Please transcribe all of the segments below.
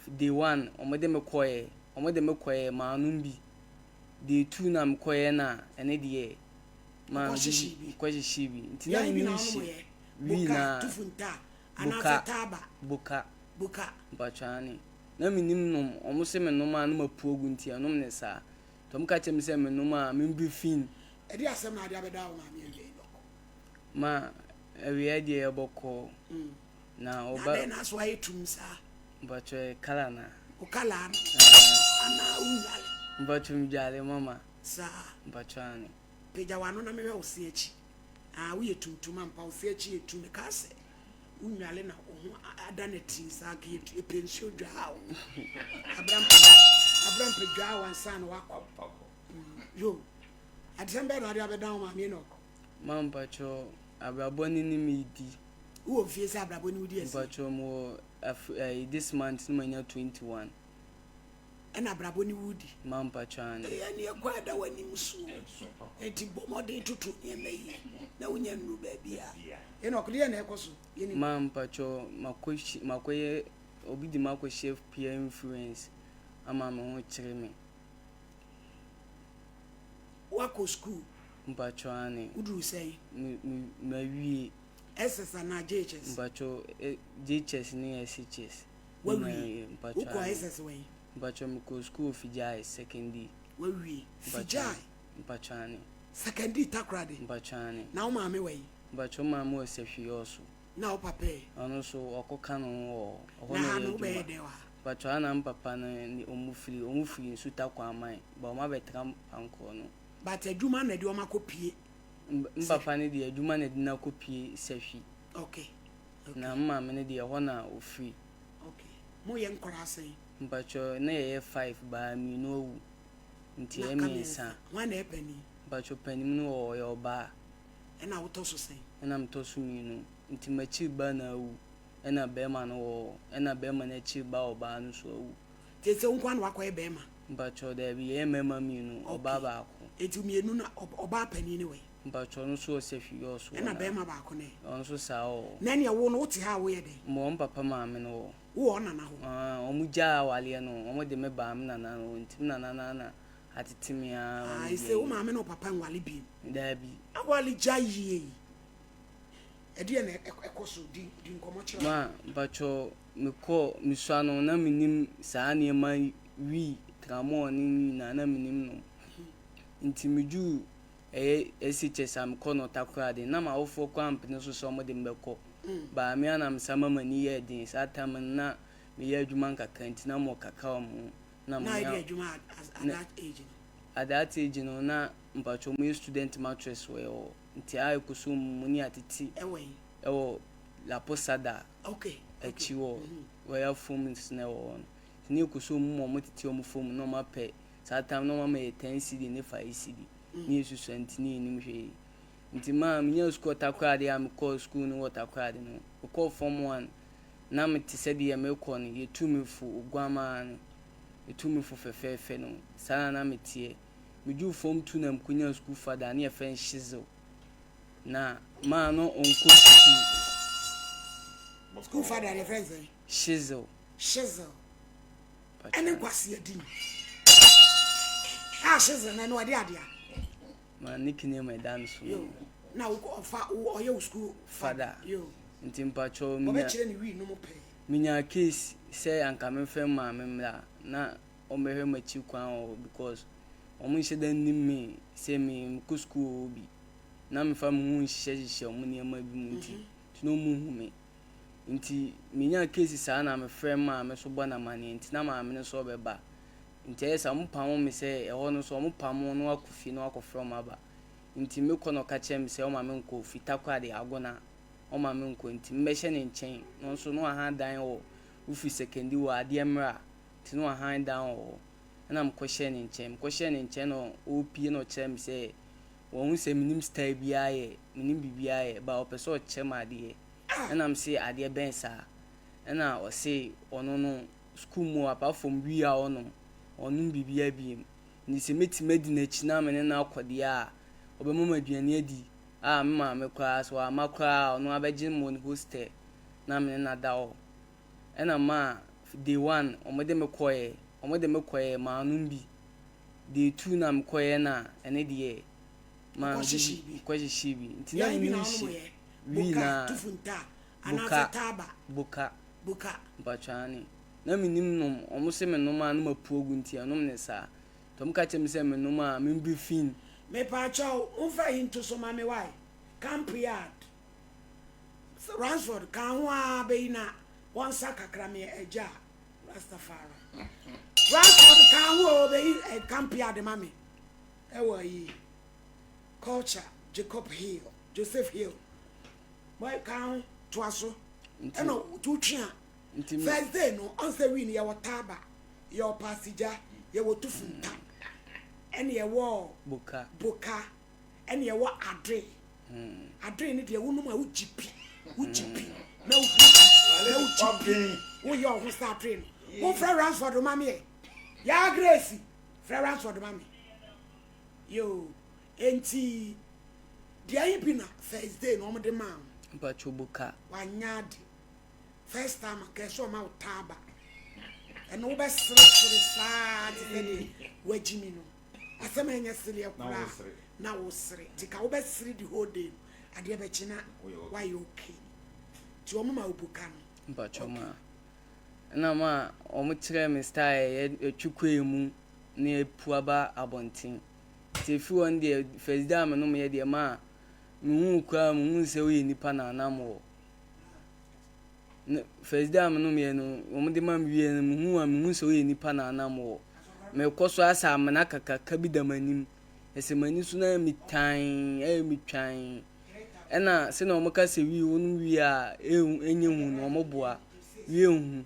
Day one, wɔde me kɔeɛ, wɔde me kɔeɛ, mannom bi. Day two na mekɔeɛ na ɛne deɛ ma Wokɔhyehyee bi? mekɔhyehyee bi. Nti na Yɛn bi mennim na hye. wonomoeɛ? Wii Boka, na tufunta, boka, anaasɛ taaba? boka. Boka. Mpakyɛ aane. Na mennim nom. Wɔn se menom a na mapu agu nti ɛnom ne saa. Nti wɔn ka kyerɛ me sɛ menom a membe fin. Ɛdeɛ asɛm na ade abɛda wo maame awia yi bɔkɔ? Ma awia deɛ ɛbɔkɔɔ. Na Na ɔba. adɛn na aso ayɛ tum saa? Mpakyɛ ɛyɛ colour na. Wo colour no anaa wo nnwale? Mpakyɛ medwale mama. Saa. Mpakyɛ aane. Pagya w'ano na mehwɛ wo se akyi. Ah, woyɛ tuntum ampa, wo se akyi yɛ tum. Mekaa sɛ wo nnwale na wo ho ada no atii saa, nka yɛpɛ nsuo dwaa wo. Abrampa, Abrampa dwaa wo ansa na woakɔ. Yo, adesɛm bɛn na ade abɛdan wo maame Enoch? Ma mpakyɛ abrabɔ ne ne medi. Wowɔ mfie sɛ abrabɔ ne wodi asi? Mpakyɛ mewɔ af eh, this month no manya 21. Ɛna abrabɔ ne wodi? Ma mpakyɛ aane. Ɛyɛ neɛ kwan da w'anim so o. Enti bɔ mmɔden toto nneɛma yie na wonya nnuru baabi a. Enoch, deɛ na ɛkɔ so? Yɛnim. Ma mpakyɛ makɔ makɔyɛ obi de makɔhyɛ peer influence ama me ho kyere me. Woakɔ school? Mpakyɛ aane. Woduru sɛn? Me me mawie. SS anaa JHS? Mpakyɛ eh, JHS ne SHS. Wawie? Mpakyɛ Wokɔ aane. SS wɛn? Mpakyɛ mekɔ school Fijai secondary. Wawie? Fijai? Mpakyɛ aane. Secondary Takoradi? Mpakyɛ aane. Na wo maame wɔ yi? Mpakyɛ wo maame wɔ Sɛhwi-Ɔso. Na wo papa ɛ? Ɔno nso ɔkɔka ne ho wɔ hɔ. Ɛhɔ Na na ha ɔyɛ no wobɛyɛ adwuma. dɛn wɔ ha? Mpakyɛ ha na me papa no ne ɔmo firi. Ɔmo firi Nsuta Kwaman but ɔmo abɛtena Pankɔɔ no. But adwuma na ɛde ɔmo akɔpie? Me papa no deɛ adwuma na ɛde no akɔpie Sɛhwi. Okay. Na me maame no deɛ ɛhɔ na ɔfiri. Okay. Moyɛ nkwadaa sɛn? Mpakyɛ na yɛyɛ five baa mmienu awu. Nti Na ɛyɛ aka mmiɛnsa. mmiɛnsa. Hwan na ɛyɛ panin? Mpakyɛ panin no wɔ ɔyɛ ɔbaa. Ɛna wotɔ so sɛn? Ɛna metɔ so mmienu. Nti m'akyiri ba na awu. Ɛna bɛrima no wɔ hɔ. Ɛna bɛrima no akyiri ba ɔbaa no so awu. Nti sɛ wo nko na wakɔyɛ bɛrima? Mpakyɛ daabi yɛyɛ mmarima mmienu, ɔbaa baako. Nti mmienu no ɔbaa panin ne wɔ yi? Mpakyɛ ɔno nso wɔ Sɛhwi Ɔso. Ɛna bɛrima baako ne? Ɔno nso saa wɔ hɔ. Na ɛneɛ wo no wote ha a woyɛ dɛn? Mewɔ me papa maame no wɔ. Wowɔ wo nana hɔ? Ɔmo gyaa awareɛ no, ɔmo de me baa me nana no hɔ nti me nana no na atete me ara ma Ah, me ɛsɛ deɛ wo yi. maame ne wo papa nwale bio? Daabi. Awale gya yie yi. Ɛdeɛ na ɛkɔ so di di nkɔmmɔ kyerɛ. Ma mpakyɛ mekɔ mesua no na menim saa nneɛma wii tramɔɔ ne nyinaa na menim no. Nti meduu ɛyɛ SHS a mekɔ no Takoradi na m'awofoɔ kɔ ampene so sɛ ɔmo de me bɛkɔ. Baa me ara na mesa ma m'ani yɛɛ den saa time no na meyɛ adwuma nkakra nti na mewɔ kakra wɔ me ho. Na Na menya ɛde adwuma at that age no? At that age no na mpakyɛ ɔmo yɛ student mattress wɔ yɛ hɔ. Nti a ɛkɔ so mu ne atete. Ɛwɔ yi? Ɛwɔ La Posada. Akyi wɔ Royal Foams na ɛwɔ hɔ no. Nti ne ɛkɔ so mu ma ɔmo tete ɔmo foam na ɔmo apɛ saa time na ɔmo ama yɛ 10 cedi ne 5 cedi. Ne yɛsusua nti ne yɛnim hwee. Nti maa menya sukuu wɔ Takoradi a mekɔɔ sukuu no wɔ Takoradi no, mekɔɔ form 1 na mete sɛdeɛ mekɔ no yɛtu me fo oguamaa no. Yɛtu me fo fɛfɛɛfɛ no. Saa na na meteɛ. Meduu form 2 na mekɔnya sukuu fada ne yɛfrɛ no Shizel. Na maa no ɔnkɔ sukuu. School father yɛfrɛ no sɛn? Shizel. Shizel. Ɛne nkwasi adi. A Shizel na ɛno ɔde adeɛ. Ma nickname ɛda no so. Yo. Na ɔfa ɔyɛ wo school fada. Yo. Nti mpakyɛ Wɔbɛkyerɛ ne wii no mu pɛɛ. Menya case sɛ anka memfrɛ maame mmra na ɔmmɛhwɛ m'akyi kwan wɔ hɔ because ɔmo nhyɛ da nnim me sɛ me mekɔ school wɔ hɔ bi. Na memfa me ho nhyehyɛhyehyɛ ɔmo nneɛma bi mu nti nti na ɔmo hu me. Nti menya case saa na mefrɛ maame so bɔ no amanneɛ nti na maame no so ɔbɛba. Nti ɛyɛ sɛ ɔmo pamo me sɛ ɛhɔ no so ɔmo pamo no akɔ fie na wakɔfrɛ ɔmo aba. Nti mekɔ na ɔka kyerɛ me sɛ ɔma me nkɔ fi Takoradi Agona ɔma me nkɔ nti mebɛhyɛ ne nkyɛn na ɔnso na wahan dan wɔ wofi Sekondi wɔ adeɛ mmra nti na wahan dan wɔ hɔ. Ɛna mekɔhyɛɛ ne nkyɛn. Mekɔhyɛɛ ne nkyɛn na ɔrepie na ɔkyerɛ me sɛ wɔn sɛ menim style biara yɛ, menim biribiara yɛ but ɔpɛ sɛ ɔkyerɛ me adeɛ. Ɛna mese adeɛ bɛn saa? Ɛna ɔse ɔno no school mu apart from wii a ɔnom, ɔnnom biribiara bio. Nti sɛ mɛtumi adi n'akyi na me ne no akɔ deɛ a, ɔbɛma me aduane adi a me maame koraa sɛ wamma koraa a ɔno abɛgye me wɔ ne hostel na me ne no ada hɔ. Ɛna maa Day one wɔde me kɔeɛ, wɔde me kɔeɛ mannom bi. Day two na mekɔeɛ na ɛne deɛ ma mekɔhyehyee bi. Nti na mennim hye wii na boka boka boka. Mpakyɛ aane. Na mennim nom, wɔn se menom a na mapu agu nti ɛnom ne saa. Nti wɔn ka kyerɛ me sɛ menom a membi fin. Mepaakyɛw momfa yi nto so ma me wai, Camp Yard, Ransford ka ho aa bɛyi na wɔnsa kakra me agya Rastafari. Ransford ka ho oo bɛyi eh, Camp Yard ma me ɛwɔ ayi Culture Jacob Hill, Joseph Hill. Boy ka ho toa so ɛna wotwe a first day no ɔnsɛ wii no yɛwɔ taaba yɛwɔ pasigya yɛwɔ tufunta ɛne yɛwɔ boka boka ɛne yɛwɔ adoe adoe no deɛ wonom a wogye pi wogye pi na wohuri na wogye pi woyɛ ɔho sɛ adoe no wofrɛ Ransford ma me ɛ yaa Grace frɛ Ransford ma me yoo enti deɛ ayi bi na first day na wɔde maa wo. Mpacho boka. Wanya ade. First time anka ɛsɛ ɔma wo taaba. Ɛno wobɛseresere saa te sɛ deɛ wagyimi no. Asɛm a ɛnyɛ sereɛ koraa na wosere. Nti ka wobɛsere the whole day no adeɛ bɛkye na wayɛ okay. Nti wɔn ma wo boka no. Mpacho ma. Ɛna ma wɔn kyerɛ me style yɛtwi kɔɛ mu na yɛpu aba abɔnten. Nti efi hɔ no deɛ first day a me nom yɛ deɛ maa mehuu koraa mehuu sɛ woyɛ nipa na anam wɔ ne first day a me nom yɛ no wɔn de ma me wie no mehuu a mehuu sɛ woyɛ nipa na anam wɔ mekɔ so asɛ amena kakraka bi da m'anim ɛsɛ m'ani so na ɛyɛ me tan ɛyɛ me twan ɛna sɛnea wɔn ka sɛ wie wɔn wie a ɛnhu ɛnyɛ hu no wɔn boa wie nhu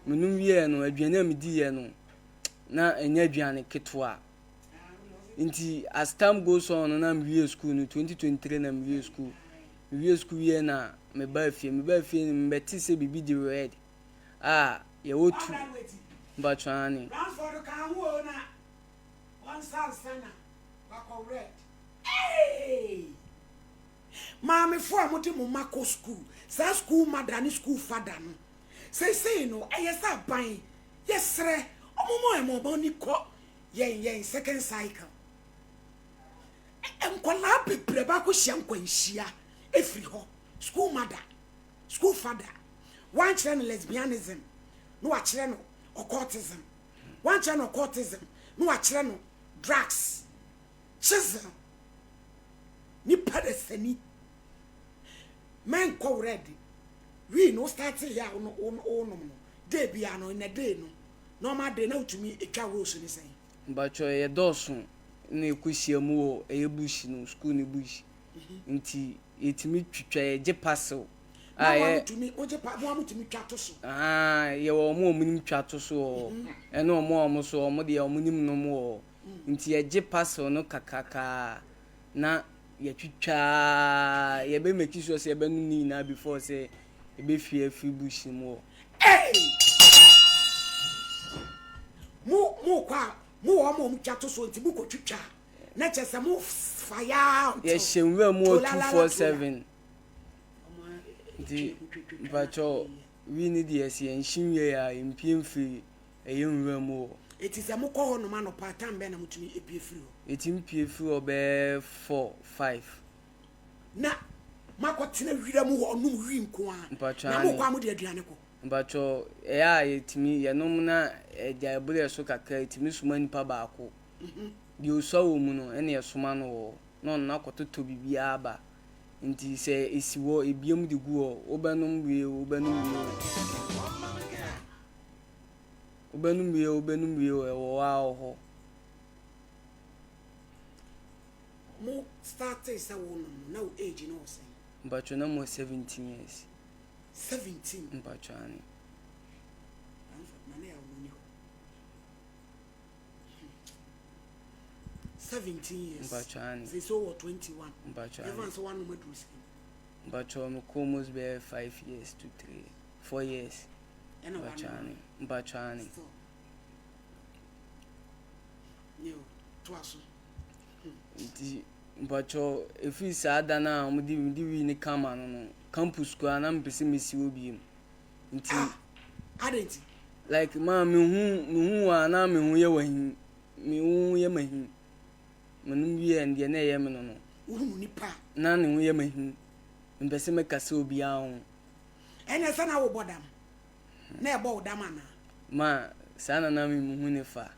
menom wie no aduane a medi yɛ no na ɛnyɛ aduane ketewa. Nti as time goes on no na mewie school no 2023 na mewie school. Mewie school wie na mebaa fie. Mebaa fie no mebɛte sɛ biribi de red a yɛwɔ tu mpatwa ane. Ransford ka ho o na wɔnsa nsa na wakɔ red. Hey! Maamefo a mode mo mma kɔ school, saa school mother ne school father no, seesei no ɛyɛ sɛ aban yɛsrɛ ɔmo ma wɔn ani kɔ yɛn yɛn second cycle. Nkwadaa bebree baako hyia nkwanhyia efiri hɔ. School mother, school father, wankyerɛ no lesbianism na wakyerɛ no occultism, wankyerɛ no occultism na wakyerɛ no drugs, chisel, nipa dasani. Mɛnkɔ red. Wii no start yɛ a wonom no day biara no in a day no normal day na wotumi twa rolls ne sɛn? Mpakyɛw yɛ dɔɔso na yɛkɔ hyia mu wɔ ɛyɛ bush no school no bush nti yɛtumi twitwa yɛgye parcel a yɛ tumi wogye pa mo a motumi twa to so. Ahaa yɛwɔ wɔn a wɔn nim twa to so wɔ hɔ ɛne wɔn a wɔn so wɔn deɛ wɔn nim nom wɔ hɔ nti yɛgye parcel no kakrakaa na yɛtwitwa yɛbɛ make sure sɛ yɛbɛnom ne nyinaa before sɛ yɛbɛfie afiri bush no mu hɔ. Hey! Mo mo kɔ a mo wɔ wɔn a wɔtwa to so nti mo kɔ twitwa na kyɛ sɛ mo fa yaa until Yɛhyɛ nwura mu wɔ tolalala 247 nti mpakyɛw wii ne deɛ sɛ yɛnhye nwie a yɛmpie mfiri ɛyɛ nwura mu hɔ. Eti sɛ mokɔ hɔ nom anɔpa a time bɛn na motumi epie firi hɔ? Yɛtumi pie firi hɔ bɛyɛ 4, 5. Na moakɔtena wira mu hɔ nom wii nko ara. Mpakyɛw Na aane. mokɔ a mode aduane kɔ? Mpakyɛw ɛyɛ a yɛtumi yɛnom na ɛgyae berɛ so kakra yɛtumi soma nipa baako. Deɛ ɔsua wɔ mu no ɛna yɛsoma no wɔ hɔ na ɔno akɔtotɔ biribiara aba. Nti sɛ ɛsi hɔ ɛbiam de gu hɔ wobɛnom wie o wobɛnom wie o. Wobɛnom wie o wobɛnom wie o ɛwɔ hɔ ara wɔ hɔ. Mo startee sɛ wo nom no na wo age no wɔ sɛn? Mpakyɛw na mewɔ 17 years. 17? Mpakyɛw aane. Bamford na ne yaw no ni hɔ. 17 years. Mpakyɛw aane. Sɛ sɛ wɔ 21. Mpakyɛw Yɛfa aane. sɛ woanom aduru sɛn? Mpakyɛw mekɔ almost bɛyɛ 5 years to 3 4 years. Ɛna Mpakyɛw woanom. aane. Mpakyɛw aane. Still. Neo, toa so. Nti mpakyɛw ɛfiri saa da no a wɔde mede wii ne kama no no campus koraa na mepɛ sɛ mesi hɔ bio. Nti Ah, adɛn nti? Like ma mehu mehu wo a na me ho yɛ wo ahi. Me ho yɛ m'ahi. Menom wieɛ no deɛ na ɛyɛ me no no. Wohunu nipa a. Na ne ho yɛ m'ahi. Mempɛ sɛ mɛkasa obiara ho. Ɛnneɛ sɛ na wobɔ dam? Na ɛbɔ wo dam anaa? Ma saa na na me mehu ne fa.